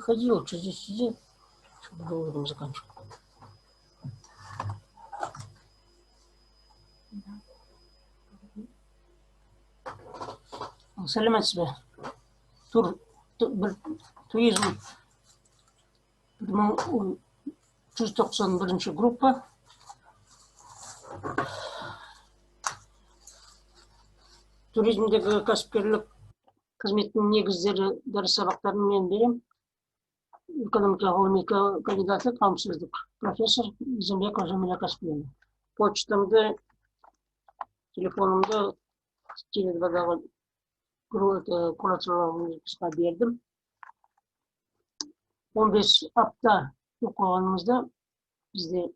Выходи, лучше здесь сиди, чтобы говорим заканчивать. Сәлеметсіз бе? Тур, бір, туризм 1191 группа. Туризмдегі кәсіпкерлік қызметтің негіздері дәріс сабақтарын мен беремін. Экономика ғылыми кандидаты, қауіпсіздік профессор Низамбекова Жамиля Каспиевна. Почтамды, телефонымды Теле2-дағы кураторларымызға бердім. 15 апта оқығанымызда бізде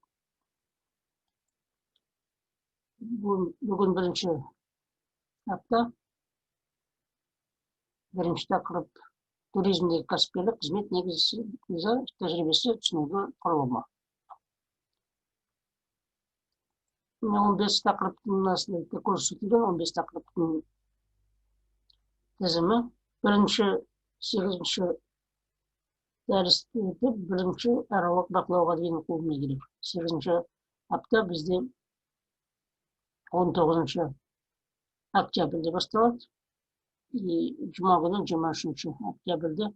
бүгін бірінші апта, бірінші тақырып туризмдегі кәсіпкерлік қызмет негізі тәжірибесі түсінігі құрылымы. 15 тақырыптың мына көрсетілген 15 тақырыптың тізімі. Бірінші 8-ші дәрісті бірінші аралық бақылауға дейін оқуымыз керек. 8-ші апта бізде 19 октябрьде басталады. И жұма күні 23 октябрьде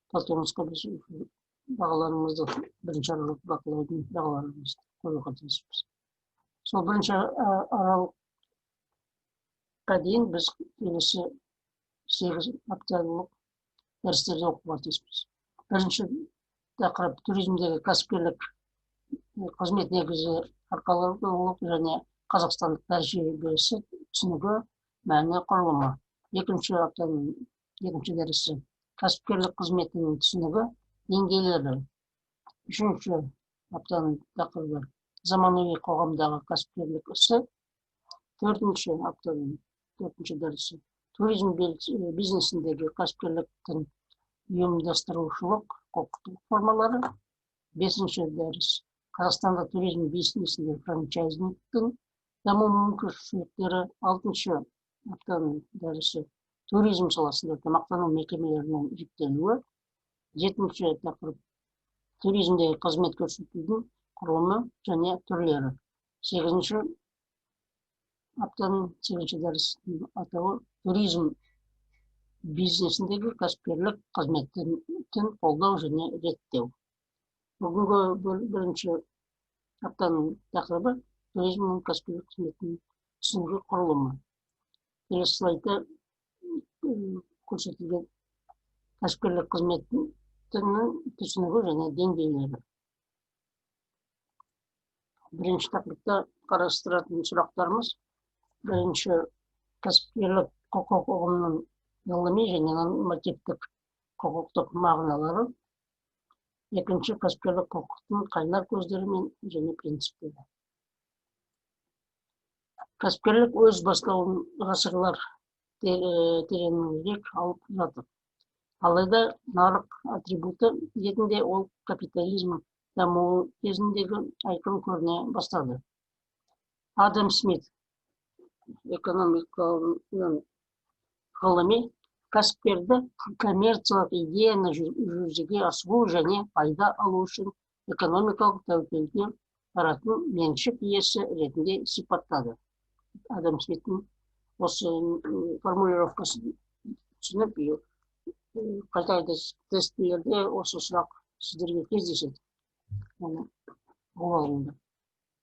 Платоновсқа біз бағаларымызды, бірінші аралық бақылаудың бағаларымызды қоюға тиіспіз. Сол бірінші аралыққа дейін біз келесі 8 апталық дәрістерді оқуға тиіспіз. Бірінші тақырып туризмдегі кәсіпкерлік қызмет негізі арқылы және қазақстандық тәжірибесі түсінігі, мәні, құрылымы. Екінші аптаның екінші дәрісі кәсіпкерлік қызметінің түсінігі, деңгейлері. Үшінші аптаның тақырыбы заманауи қоғамдағы кәсіпкерлік ісі. Төртінші аптаның төртінші дәрісі туризм бизнесіндегі кәсіпкерліктің ұйымдастырушылық құқықтық формалары. Бесінші дәріс Қазақстанда туризм бизнесіндегі франчайзингтің даму мүмкіншіліктері. Алтыншы аптаның дәрісі туризм саласында тамақтану мекемелерінің жіктелуі. Жетінші тақырып туризмдегі қызмет көрсетудің құрылымы және түрлері. Сегізінші аптаның сегізінші дәрісінің атауы туризм бизнесіндегі кәсіпкерлік қызметін қолдау және реттеу. Бүгінгі бірінші аптаның тақырыбы туризмнің кәсіпкерлік қызметінің түсінігі, құрылымы. Келесі слайдта көрсетілген кәсіпкерлік қызметінің түсінігі және деңгейлері. Бірінші тақырыпта қарастыратын сұрақтарымыз: бірінші, кәсіпкерлік құқық ұғымының ғылыми және нормативтік құқықтық мағыналары. Екінші, кәсіпкерлік құқықтың қайнар көздері мен және принциптері. Кәсіпкерлік өз бастауын ғасырлар тереңірек алып жатыр. Алайда нарық атрибуты ретінде ол капитализм дамуы кезіндегі айқын көріне бастады. Адам Смит экономиканың ғылыми кәсіпкерді коммерциялық идеяны жүзеге асыру және пайда алу үшін экономикалық тәуекелге баратын меншік иесі ретінде сипаттады. Адам Смиттің осы формулировкасын түсініп, қайта тестілерде осы сұрақ сіздерге кездеседі. Оны ұғып алыңдар.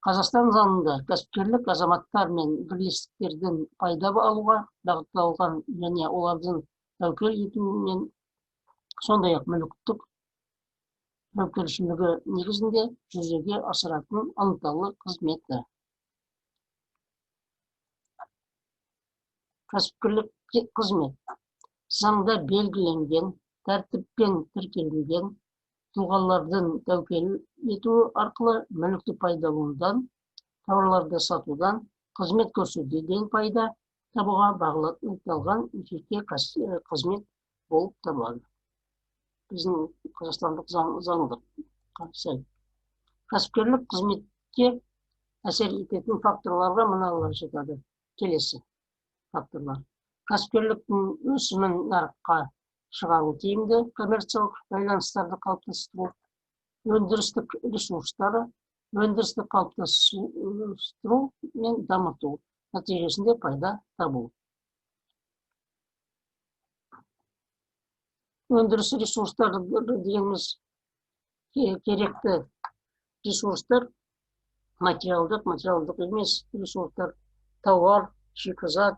Қазақстан заңында кәсіпкерлік азаматтар мен бірлестіктерден пайда алуға бағытталған және олардың тәуекел етуімен, сондай-ақ мүліктік жауапкершілігі негізінде жүзеге асыратын ынталы қызметі. Кәсіпкерлік қызмет заңда белгіленген тәртіппен тіркелінген тұлғалардың тәуекел етуі арқылы мүлікті пайдаланудан, тауарларды сатудан, қызмет көрсетуден пайда табуға бағытталған жеке қызмет болып табылады. Біздің қазақстандық заңдық сай. Кәсіпкерлік қызметке әсер ететін факторларға мыналар жатады. Келесі факторлар: кәсіпкерліктің өсімін нарыққа шығару тиімді коммерциялық байланыстарды қалыптастыру, өндірістік ресурстары, өндірісті қалыптастыру мен дамыту, нәтижесінде пайда табу. Өндіріс ресурстары дегеніміз керекті ресурстар, материалдық, материалдық емес ресурстар, тауар, шикізат,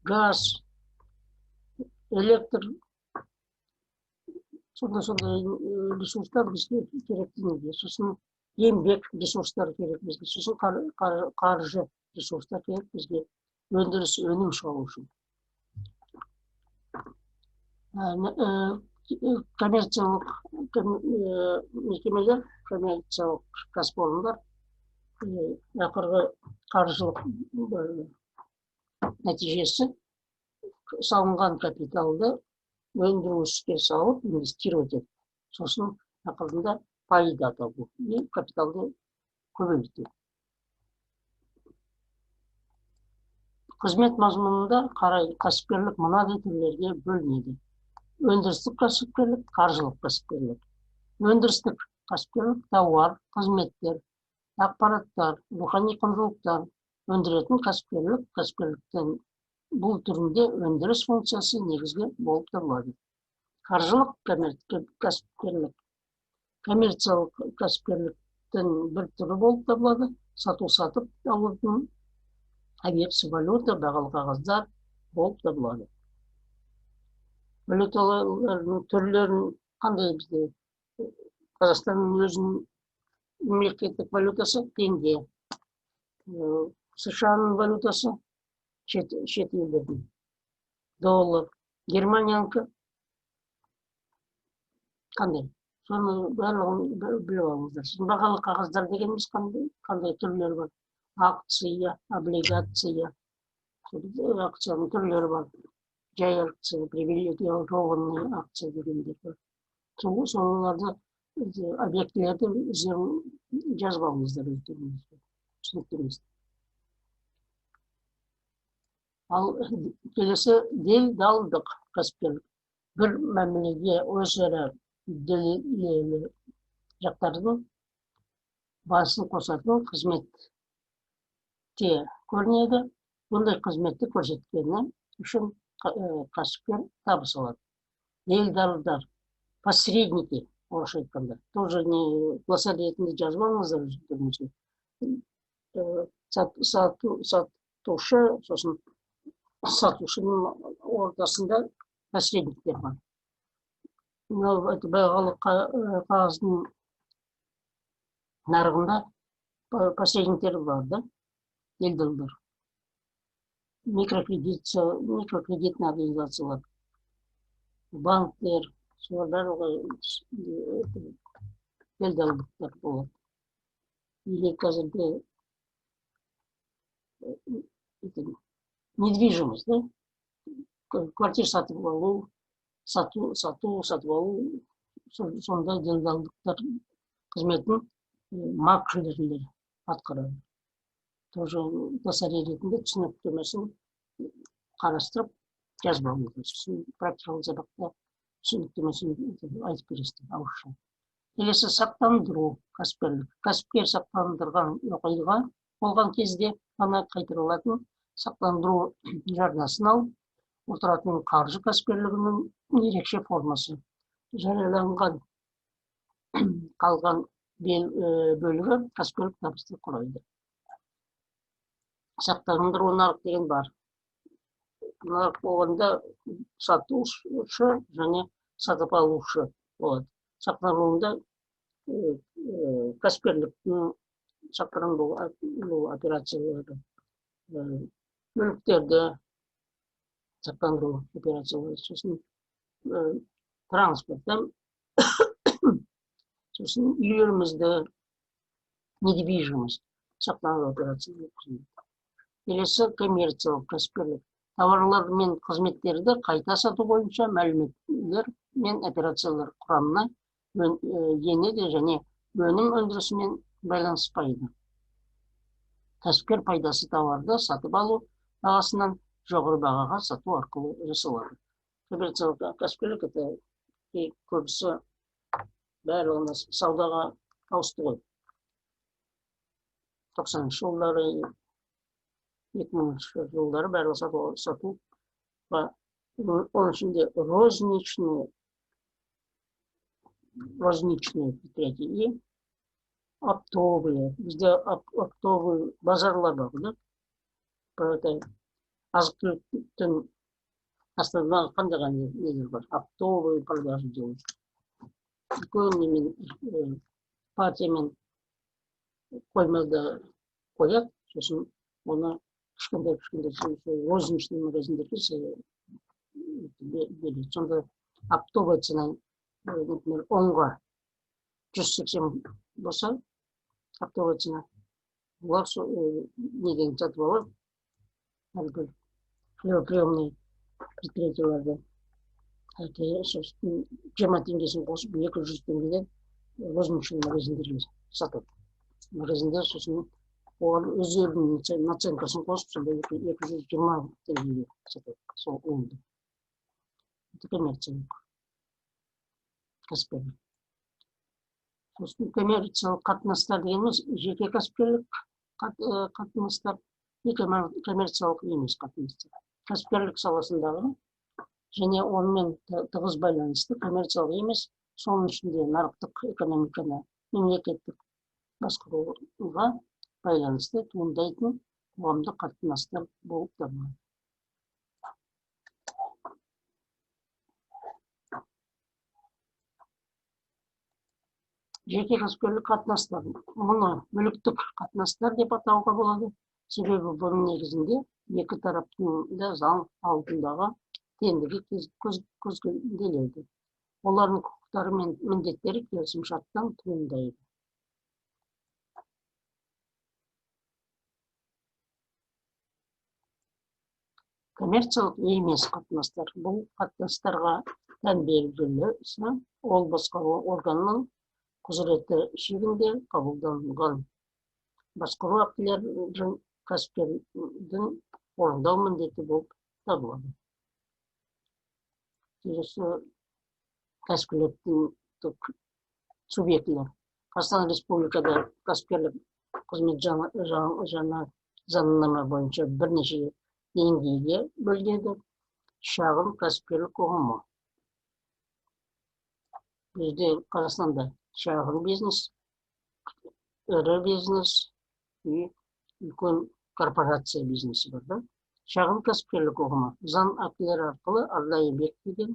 газ, электр, сондай ресурстар бізге керекті неге. Сосын еңбек ресурстары керек бізге, сосын қаржы ресурстар керек бізге өндіріс өнім шығару үшін. Коммерциялық мекемелер, коммерциялық кәсіпорындар ақырғы қаржылық нәтижесі салынған капиталды өндіріске салып инвестировать етіп, сосын ақырында пайда табу и капиталды көбейту. Қызмет мазмұнында қарай кәсіпкерлік мынадай түрлерге бөлінеді. Өндірістік кәсіпкерлік, қаржылық кәсіпкерлік. Өндірістік кәсіпкерлік тауар, қызметтер, ақпараттар, рухани құндылықтар өндіретін кәсіпкерлік, кәсіпкерліктің бұл түрінде өндіріс функциясы негізгі болып табылады. Қаржылық кәсіпкерлік коммерциялық кәсіпкерліктің бір түрі болып табылады. Сату сатып алудың объектісі валюта, бағалы қағаздар болып табылады. Валюталардың түрлерін қандай бізде? Қазақстанның өзінің мемлекеттік валютасы теңге, США-ның валютасы шет елдердің доллар, Германиянікі қандай? Соны барлығын біліп алыңыздар. Сосын бағалы қағаздар дегеніміз қандай түрлері бар? Акция, облигация, акцияның түрлері бар. Жай акция, привилегированный акция дегендер бар. Соларды объектілерді өздерің жазып алыңыздар өздеріңізге. Түсінікті емес. Ал келесі делдалдық кәсіпкерлік. Бір мәмілеге өзара делелі жақтардың басын қосатын қызметте көрінеді. Бұндай қызметті көрсеткені үшін кәсіпкер табыс алады. Делдалдар, посредники, орысша айтқанда, тоже не глоссарий ретінде жазып алыңыздар өздеріңізге. Сатушы, сосын сатушының ортасында посредниктер бар. Мынау бағалы қағаздың нарығында посредниктер бар да, делдалдар. Микрокредитный организациялар, банктер, солар барлығы делдалдықтар болады. Или қазіргі недвижимость, да? Квартира сатып алу, сату, сатып алу, сондай делдалдықтар қызметін маклерлер атқарады. Тоже глоссарий ретінде түсініктемесін қарастырып жазып алыңыздар. Сосын практикалық сабақта түсініктемесін айтып бересіздер ауызша. Келесі сақтандыру кәсіпкерлік. Кәсіпкер сақтандырған оқиға болған кезде ғана қайтарылатын сақтандыру жарнасын алып отыратын қаржы кәсіпкерлігінің ерекше формасы. Жарияланған қалған бөлігі кәсіпкерлік табысты құрайды. Сақтандыру нарық деген бар. Нарық болғанда сатушы және сатып алушы болады. Сақтандыруында кәсіпкерліктің сақтандыру операциялары, мүліктерді сақтандыру операциялары, сосын транспортта, сосын үйлерімізді, недвижимость сақтандыру операциялары. Келесі коммерциялық кәсіпкерлік. Тауарлар мен қызметтерді қайта сату бойынша мәліметтер мен операциялар құрамына енеді және өнім өндірісімен байланыспайды. Кәсіпкер пайдасы тауарды сатып алу бағасынан жоғары бағаға сату арқылы жасалады. Коммерциялық кәсіпкерлік это көбісі барлығына саудаға ауысты ғой. 90-шы жылдары, 2000-шы жылдары барлығы сатуға, оның ішінде розничные предприятия и оптовые. Бізде оптовый базарлар бар, да? Азық-түліктің астында қандай нелер бар? Оптовые продажи делают. Үлкен немен, партиямен қоймада қояды, сосын оны кішкентай розничный магазиндерге береді. Сонда оптовая цена, например, 10-ға 180 болса, оптовая цена, олар неден сатып алады, әлгі хлебоприемный предприятияларда 20 теңгесін қосып 200 теңгеден розничный магазиндерге сатады. Магазиндер сосын олар өздерінің наценкасын қосып, сонда 220 теңгеге сатады сол ұнды. Это коммерциялық кәсіпкерлік. Сосын коммерциялық қатынастар дегеніміз жеке кәсіпкерлік қатынастар и коммерциялық емес қатынастар. Кәсіпкерлік саласындағы және онымен тығыз байланысты коммерциялық емес, соның ішінде нарықтық экономиканы мемлекеттік басқаруға байланысты туындайтын қоғамдық қатынастар болып табылады. Жеке кәсіпкерлік қатынастар. Мұны мүліктік қатынастар деп атауға болады. Себебі бұның негізінде екі тараптың да заң алдындағы теңдігі көзделеді. Олардың құқықтары мен міндеттері келісімшарттан туындайды. Коммерциялық емес қатынастар. Бұл қатынастарға тән белгілісі ол басқару органының құзыреті шегінде қабылданған басқару актілерін кәсіпкердің орындау міндеті болып табылады. Келесі кәсіпкерліктің субъектілер. Қазақстан Республикада кәсіпкерлік қызмет жаңа заңнама бойынша бірнеше деңгейге бөлінеді. Шағын кәсіпкерлік қоғамы. Бізде Қазақстанда шағын бизнес, ірі бизнес и үлкен корпорация бизнесі бар, да? Шағын кәсіпкерлік қоғамы заң актілері арқылы арнайы бекітілген.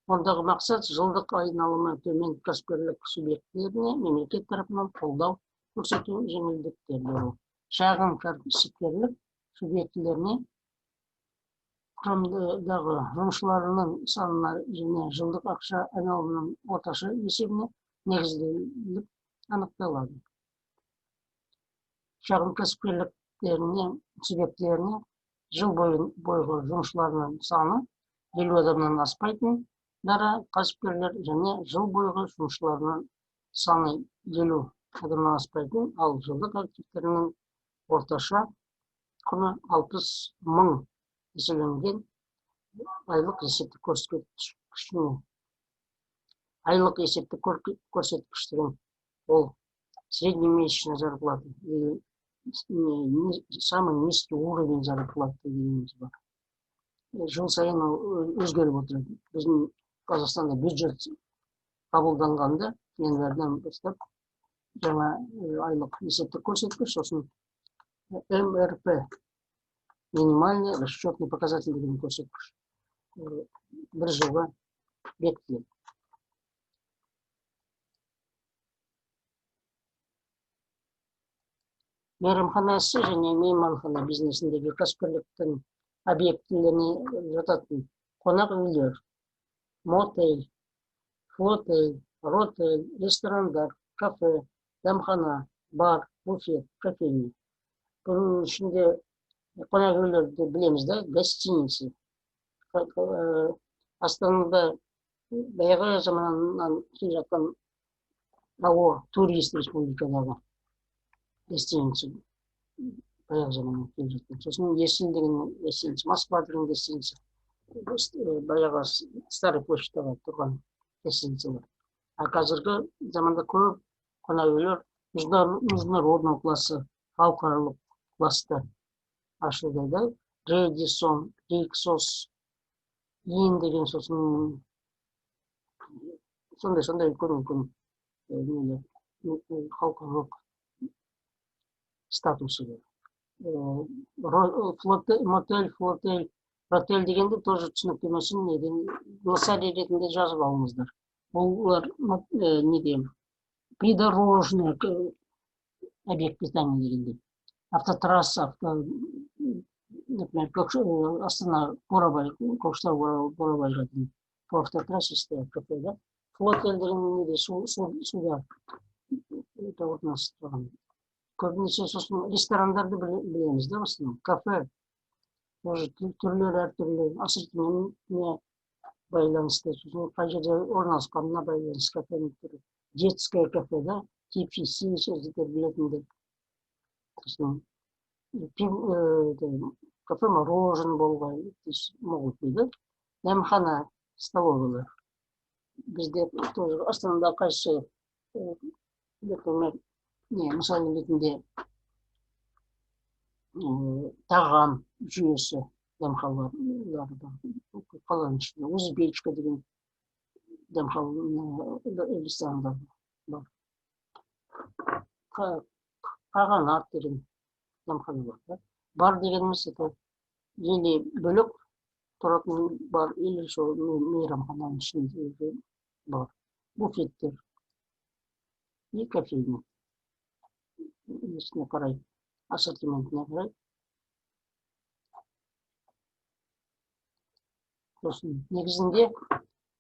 Ондағы мақсат жылдық айналымы төмен кәсіпкерлік субъектілеріне мемлекет тарапынан қолдау көрсету, жеңілдіктер беру. Шағын кәсіпкерлік субъектілеріне құрамындағы жұмысшыларының санына және жылдық ақша айналымының орташа есебіне негізделіп анықталады. Шағын кәсіпкерліктеріне субъектілеріне жыл бойғы жұмысшыларының саны 50 адамнан аспайтын дара кәсіпкерлер және жыл бойғы жұмысшыларының саны 50 адамнан аспайтын, ал жылдық активтерінің орташа құны 60 мың еселенген айлық есептік көрсеткішіне. Айлық есептік көрсеткіш деген ол среднемесячная зарплата или самый низкий уровень зарплаты дегеніміз бар. Жыл сайын өзгеріп отырады. Біздің Қазақстанда бюджет қабылданғанда январьдан бастап жаңа айлық есептік көрсеткіш, сосын МРП, минимальный расчетный показатель деген көрсеткіш бір жылға бекітіледі. Мейрамханасы және мейманхана бизнесіндегі кәсіпкерліктің объектілеріне жататын қонақ үйлер, мотель, флотель, ротель, ресторандар, кафе, дәмхана, бар, буфет, кофейня. Бұның ішінде қонақ үйлерді білеміз да, гостиницы. Астанада баяғы заманнан келе жатқан АО «Турист» республикадағы гостиница. Баяғы заманнан келе жатқан. Сосын Есіл деген гостиница, Москва деген гостиница, баяғы Старый площадьтағы тұрған гостиницалар. А қазіргі заманда көп қонақ үйлер международного класса, халықаралық класста ашылды да. Редисон, Риксос, Ин деген, сосын сондай үлкен нелер, халықаралық статусы бар. Мотель, флотель, ротель дегенді тоже түсініктемесін неден глоссарий ретінде жазып алыңыздар. Олар неде придорожный объект питания дегенде. Автотрасса, авто, например, Астана, Бурабай, Көкшетау, Бурабайға дейін по автотрассе стоят кафе, да? Флотель деген неде суда это орналастырған. Көбінесе сосын ресторандарды білеміз, да, в основном. Кафе тоже түрлері әртүрлі, ассортиментіне байланысты, сосын қай жерде орналасқанына байланысты кафенің түрі. Детское кафе, да, TFC, сіздер білетіндер. Сосын кафе мороженое болған, то есть могут быть, да? Дәмхана, столовыйлар. Бізде тоже Астанада қайсы, например, не, мысал ретінде тағам жүйесі дәмханалар бар. Қаланың ішінде Узбечка деген дәмхана, ресторандар бар. Қағанат деген дәмхана бар, да? Бар дегеніміз это или бөлек тұратын бар, или сол мейрамхананың ішінде бар. Буфеттер и кофейня. Несіне қарай, ассортиментіне қарай. Сосын негізінде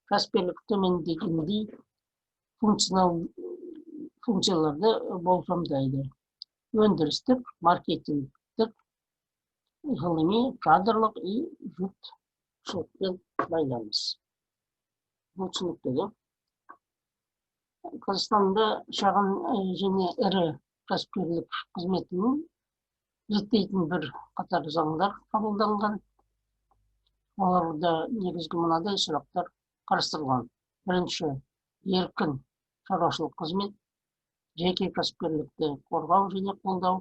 кәсіпкерлік төмендегіндей функцияларды болжамдайды. Өндірістік, маркетингтік, ғылыми, кадрлық и жұртшылықпен байланыс. Бұл түсінікті, да? Қазақстанда шағын және ірі кәсіпкерлік қызметін реттейтін бір қатар заңдар қабылданған. Оларда негізгі мынадай сұрақтар қарастырылған. Бірінші, еркін шаруашылық қызмет, жеке кәсіпкерлікті қорғау және қолдау.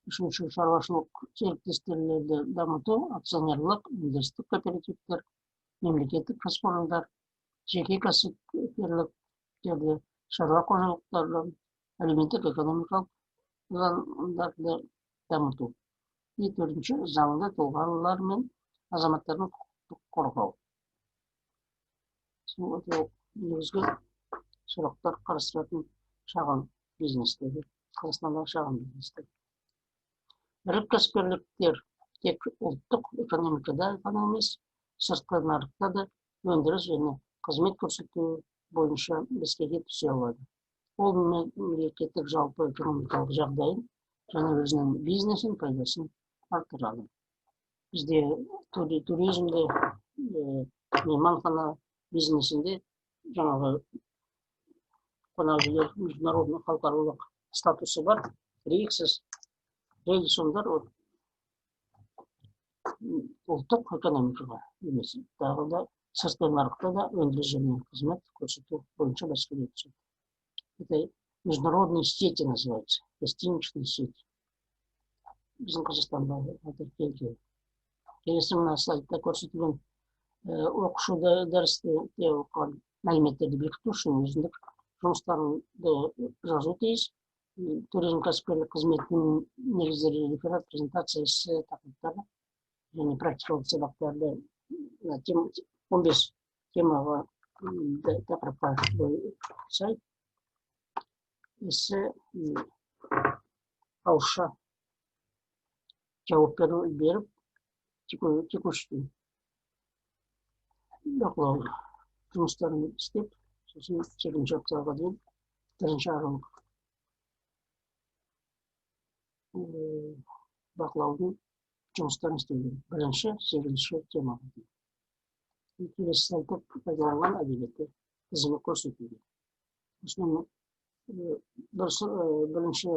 Үшінші, шаруашылық серіктестіктерді дамыту, акционерлік, өндірістік кооперативтер, мемлекеттік кәсіпорындар, жеке кәсіпкерліктерді, шаруа қожалықтары, әлеуметтік экономикалық заңдарды дамыту. И төртінші, заңды тұлғалар мен азаматтардың құқықтық қорғау. Сол негізгі сұрақтар қарастыратын шағын бизнестегі, Қазақстандағы шағын бизнестегі. Ірі кәсіпкерліктер тек ұлттық экономикада ғана емес, сыртқы нарықта да өндіріс және қызмет көрсету бойынша бәсекеге түсе алады. Ол мемлекеттік жалпы экономикалық жағдайын және өзінің бизнесін пайдасын арттырады. Бізде туризмде, мейманхана бизнесінде жаңағы қонақ үйлер международный халықаралық статусы бар, Риксос, Редисондар ұлттық экономикаға емес, тағы да сыртқы нарықта да өндіріс және қызмет көрсету бойынша бәсекеге түседі. Это международные сети называются, гостиничные сети. Біздің Қазақстанда келген. Келесі мына слайдта көрсетілген оқушы дәрісте оқыған мәліметтерді бекіту үшін өзіндік жұмыстарды жазу тиіс. Туризм кәсіпкерлік қызметінің негіздері, реферат, презентация, эссе тақырыптары және практикалық сабақтарды 15 темаға, тақырыпқа сай эссе, ауызша жауап беріп, текущий бақылау жұмыстарын істеп, сосын сегізінші аптаға дейін бірінші аралық бақылаудың жұмыстарын істеу керек. Бірінші, сегізінші темаға дейін. Келесі слайдта пайдаланған әдебиетте тізімі көрсетілген. Осының бірінші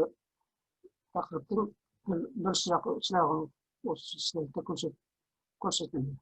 тақырыптың Бір сұрақ, сұрағым осы слайдта көрсетілді.